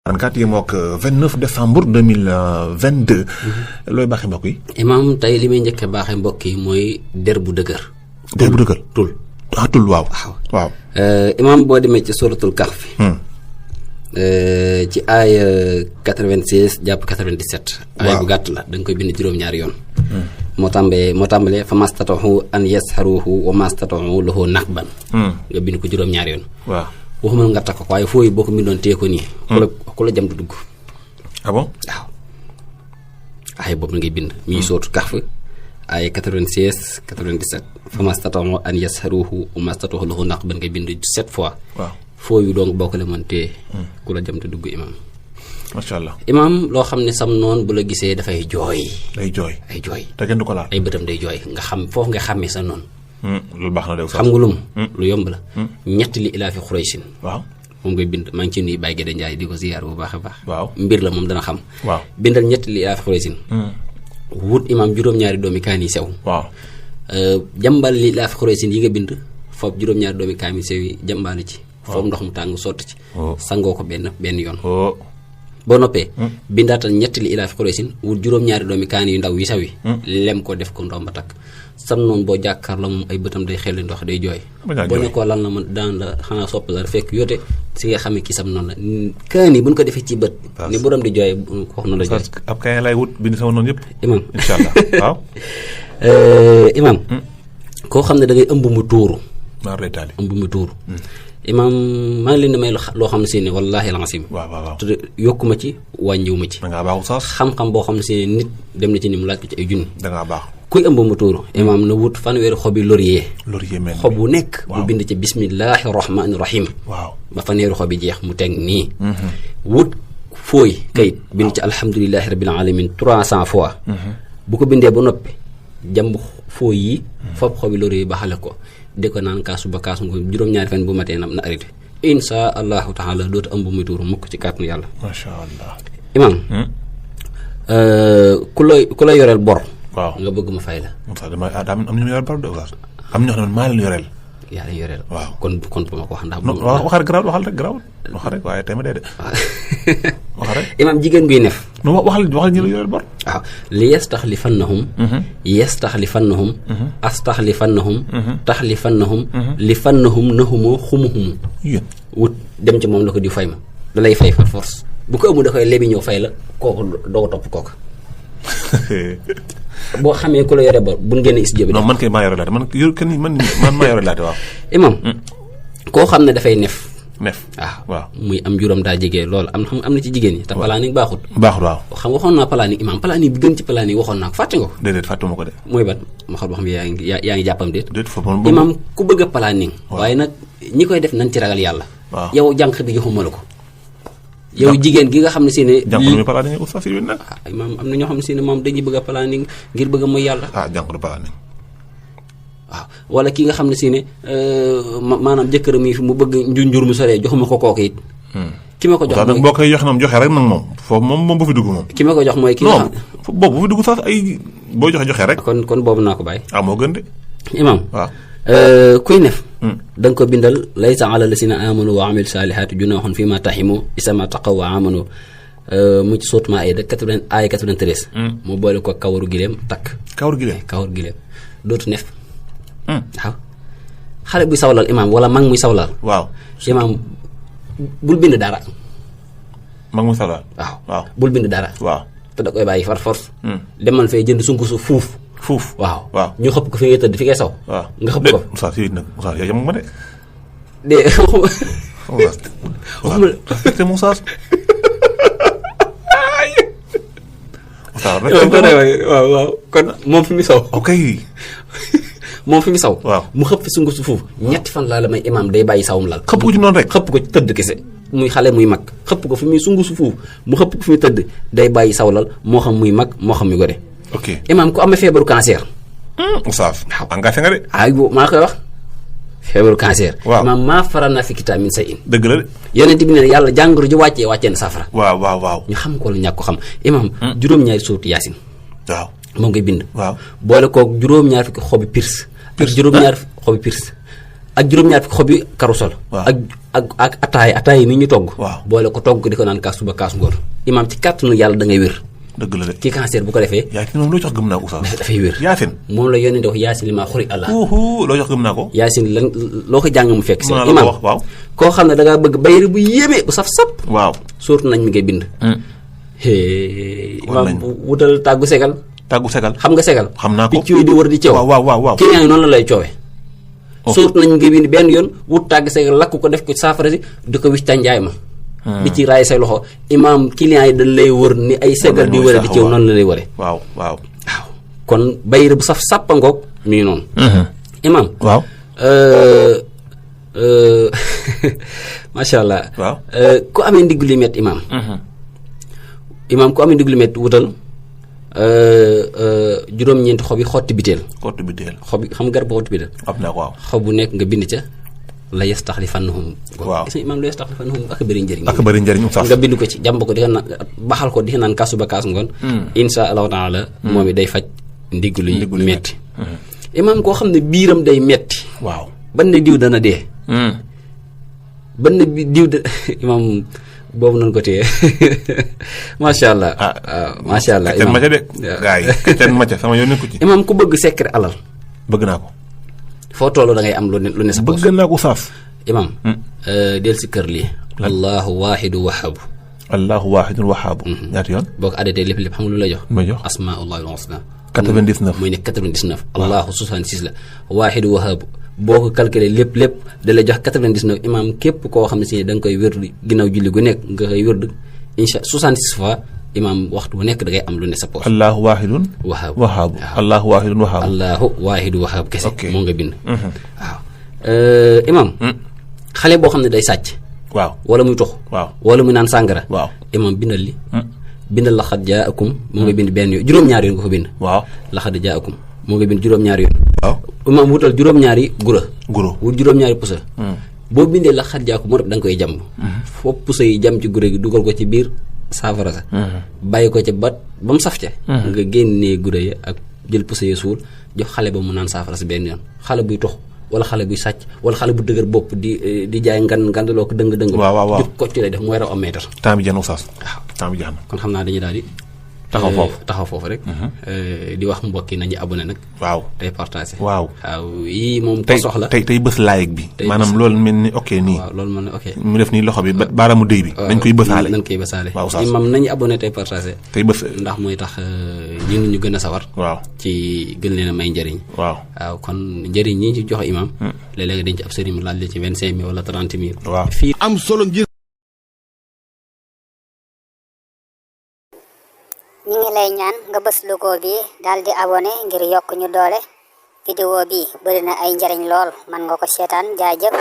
24 yi mook 29 décembre 2022. looy baaxee mbokk yi. imaam tey li may njëkk a baaxee mbokk yi mooy der bu dëgër. der bu dëgër tul tul waaw. waaw. imaam boo demee ci suratul kahf. ci aaya 96 jàpp 97. waaw aaya bu gàtt la da nga koy bind juróom-ñaari yoon. moo tàmbalee fa mastatahu an yasharuhu wa mastatahu lahu naqban. nga bind ko juróom-ñaari yoon. waaw. waxuma nga takk ko waaye fooy boo ko bindoon téye ko nii. ku la jam du dugg. ah bon waaw. aaya boobu la ngay bind. mi ngi sootu Kahf aaya 96 97. fa mastatahu an yasharuhu wa mastatahu lahu naqban ngay bind 7 fois. waaw fooy donc boo ko le mën téye. ku la jam du dugg imaam. macha allah imaam loo xam ne sam noonu bu la gisee dafay jooy. day jooy ay jooy. te kenn du ko laal. ay bëtam day jooy nga xam foofu nga xàmmee sa noonu. loolu baax na de xam nga lum lu yomb la. ñetti li ilaa fi xuraysin. waaw moom ngay bind maa ngi ci nuyu Baye Guèye Ndiaye di ko ziyaar bu baax a baax. waaw mbir la moom dana xam. waaw bindal ñetti li ilaa fi xuraysin. wut imaam juróom-ñaari doomi kaan yi sew. waaw jàmbal li ilaa fi xuraysin yi nga bind foofu juróom-ñaari doomi kaan yi sew yi jàmbaale ci. foofu ndox mu tàng sotti ci. sangoo ko benn yoon. boo noppee. bindaatal ñetti li ilaa fi xuraysin wut juróom-ñaari doomi kaan yu ndaw yi sew yi. lem ko def ko ndomba takk. sam noonu boo jàkkaar la moom ay bëtam day xel ndox day jooy. boo ne ko lan la man daan la xanaa sopp la fekk yoote si nga xamee kii sam noonu la kaani bu ñu ko defee ci bët. ni borom di jooy wax noonu la jooy. ab kaay lay wut bind sama noonu yëpp. imaam incha allah waaw. imaam. koo xam ne da ngay ëmb mu tuuru. maa lay taali ëmb mu tuuru. imaam maa ngi leen di may loo xam ne si ne wallaahi lancim. waaw waaw waaw. te yokkuma ci wàññiwuma ci. da ngaa baaxul sax. xam-xam boo xam ne si ne nit dem na ci ni mu laaj ko ci ay junni. da ngaa baax. kuy ëmb mu tuuru imaam na wut fanweeri xobi laurier. laurier mel xob bu nekk. mu bind ci bismillahi rahmaani rahim. waaw ba fanweeri xobi jeex mu teg nii. wut fooy kayit bind ci alhamdulilahi rabbil alamin 300 fois. bu ko bindee ba noppi jàmb fooy yi. fob xobi laurier ba xale ko. di ko naan kaasu ba kaasu nga juróom-ñaari fan bu matee na arrêté insha allahu taala dootu ëmb muy tuuru mukk ci kàttanu yàlla. macha allah. imaam. ku la yoreel bor. waaw nga bëgg ma fay la. Moussa damay am ñu yoreel bor de am ñoo xam ne maa leen yoreel. yaa leen yoreel. waaw kon bu ma ko wax ndax. waaw waxal rek garaawul waxal rek garaawul waxal rek waaye tey ma dee de. waxal rek. imaam jigéen guy nef. non waxal ñu la yoreel bor. waaw li yastaxlifannahum. yastaxlifannahum. astaxlifannahum. taxlifannahum. lifannahum nahumoo xumuhumu. yéen wut dem ci moom la ko di fay ma. da lay fay par force bu ko ëmb da koy lebi ñëw fay la kooku doo ko topp kooku. boo xamee ku la yore bor bu ngeen is jëbi. non man kay maa yore laate man maa yore laate waaw. imam koo xam ne dafay nef. waaw muy am juróom daa jege loolu am na ci jigéen ñi. te planning baaxut. waaw. xam waxoon naa planning imam planning bi gën ci planning waxoon naa ko fàtte nga ko. déedéet fàttuma ko de. mooy ban ma xool boo xam ne yaa ngi jàppam déet. déet foofu imam ku bëgg a planning. waaye nag ñi koy def nañ ci ragal yàlla. waaw yow jànq bi joxuma la ko. yow jigéen gi nga xam ne si ne. jànq lu muy planning oustaz yi nag. imaam am na ñoo xam ne si ne moom dañuy bëgg a planning ngir bëgg a mooy yàlla. jànq du planning. waaw wala ki nga xam ne si ne maanaam jëkkër mi fi mu bëgg njur mu soree joxuma ko kooku it. ki ma ko jox mooy boo koy joxe moom joxe rek nag moom foofu moom bu fi dugg moom. ki ma ko jox mooy ki nga xam non boobu bu fi dugg sax ay boo joxe rek. kon boobu naa ko bàyyi. moo gën de. imaam waaw. kuy nef. da nga ko bindal laysa ala lasina amanu wa amilu saalihaati junahun fi ma taximu isama taqaw wa amanu mu ci sóotuma ay 93. mu boole ko kawaru gileem takk. kawaru gileem dootu nef. waaw xale buy sawlal imaam wala mag muy sawlal. waaw imaam bul bind dara. mag muy sawlal. waaw bul bind dara. waaw te da koy bàyyi far force. demal fay jënd sunkusu fuuf. waaw ñu xëpp ko fi ngay tëdd fi ngay saw. waaw nga xëpp ko. Moussa si nag Moussa yow yamuma de. Moussa. waaw kon moom fi mu saw. ok. moom fi mu saw. waaw mu xëpp fi sunkusu fuuf. ñetti fan laa la may imaam day bàyyi sawum lal. xëpp ko ci noonu rek. xëpp ko ci tëdd kese muy xale muy mag xëpp ko fi muy sungusu fuuf mu xëpp ko fi muy tëdd day bàyyi sawlal moo xam muy mag moo xam muy gone. ok imaam ku amee feebaru cancer. Oustaz engagé nga de. maa koy wax feebaru cancer. waaw imaam maa faral naa fi kitaab min say in. dëgg la de. yonent bi ne yàlla jàngoro ji wàccee na safara. waaw. ñu xam ko la ñàkk ko xam imaam. juróom-ñaari sóotu yaasin. waaw moom ngay bind. waaw boole koog juróom-ñaar fukki xobi pirs. ak juróom-ñaar xobi pirs ak juróom-ñaar fukki xobi karusol Waaw. ak ataay mi ñu togg Waaw. boole ko togg di ko naan kaas suba kaas ngoon imaam ci kàttanu yàlla da ngay wér dëgg la de. ci cancer bu ko defee Yaasin moom loo jox gëm naa ko oustaz. dafay wér Yaasin. moom la yónnee wax yaasin li maa xuri allah loo jox gëm naa ko. yaasin lan loo ko jàng mu fekk si Mën naa la ko imaam wax waaw. koo xam ne da ngaa bëgg bayri bu yéeme bu saf-sap waaw. surtout nañ mi ngay bind War nañ. imaam wutal tàggu segal tàggu segal. xam nga segal xam naa ko. picc yooyu di wër di ceew waaw. client yi noonu la lay coowee surtout nañ nga bind benn yoon wut tàgg segal lakk ko def ko saafara si di ko wis tànjaay ma di ci raay say loxo imaam client yi dañ lay wër ni ay segal di wëre di ceew noonu la lay wëre waaw. waaw kon bayri bu saf sàppangoog mi ngi noonu imaam waaw. macha allah waaw. ku amee ndigg li met imaam imaam ku amee ndigg li met wutal juróom-ñeenti xob yi xotti biteel kottu bi teel. xob yi xam nga garab bu xotti biteel am naa ko waaw. xob bu nekk nga bind ca la yastaxlifannahum Waaw. gis nga imaam la yastaxlifannahum ak bëri njëriñ ak bëri njëriñ oustaz. nga bind ko ci jàmb ko di ko naan baxal ko di ko naan kaasu ba kaas ngoon insha allahu taala moom it day faj ndigg luy Ndigg luy metti imaam koo xam ne biiram day metti waaw. ban ne diw dana dee ban ne diw da imaam boobu nañu ko téye macha allah waaw macha allah kecen ma ca de. gaa yi kecen ma ca sama yoon nekku ci. imaam ku bëgg secret alal bëgg naa ko. foo toll da ngay am lu ne sa poos bëgg naa ko oustaz. imaam del si kër lii allahu waahidu wahabu allahu waahidun wahaabu. ñaata yoon. boo ko addatee lépp xam nga lu la jox ma jox asmaullahi al-husna 99. muy nekk 99 allahu 66 la waahidu wahabu boo ko calculé lépp da lay jox 99 imaam képp koo xam ne si da nga koy wérdu ginnaaw julli gu nekk nga koy wérdu incha 66 fois imaam waxtu bu nekk da ngay am lu ne sa poos allahu waahidun wahaabu wahaabu. allahu waahidun wahaabu. allahu waahidu wahabu kese Ok. moo nga bind waaw imaam xale boo xam ne day sàcc waaw. wala muy tux waaw. wala muy naan sàngara waaw. imaam bindal li bindal laxad jaakum moo nga bind benn yoon juróom-ñaari yoon nga ko bind waaw. laxad jaakum moo nga bind juróom-ñaari yoon waaw. imaam wutal juróom-ñaari gura guro. wut juróom-ñaari pusa boo bindee laxad jaakum moo da nga koy jàmb foofu pusa yi jam ci gura gi dugal ko ci biir saafara sa bàyyi ko ca ba mu saf ca nga génnee gura ya ak jël pusa ya suul jox xale ba mu naan saafara sa benn yoon xale buy tox wala xale buy sàcc wala xale bu dëgër bopp di jaay ngandaloo ko dëng waaw. jub kocc lay def mooy raw am meetar temps bi jeex na oustaz. temps bi jeex na. kon xam naa dañuy daal di taxaw foofu rek di wax mbokk yi nañu abonné nag waaw. tey partagé waaw. yii moom ko tey soxla tey bës like bi. Tey maanaam bës- loolu mel ni ok nii. waaw loolu mën na ok mu def nii loxo bi baaraamu dëy bi. dañ koy bësaale. nañ koy bësaale waaw oustaz. imam nañu abonné tey partagé tey bës. ndax mooy tax ñun ñu gën a sawar waaw. ci gën leen a may njëriñ waaw. waaw kon njëriñ ñi ci joxe imam léeg-léeg dañ ci ab sëriñ mu laaj la ci 25 000 wala 30 000 waaw. fii am solo ngir ñu ngi lay ñaan nga bës logo bi daal di abonné ngir yokk ñu doole vidéo bi bëri na ay njariñ lool man nga ko seetaan jaajëf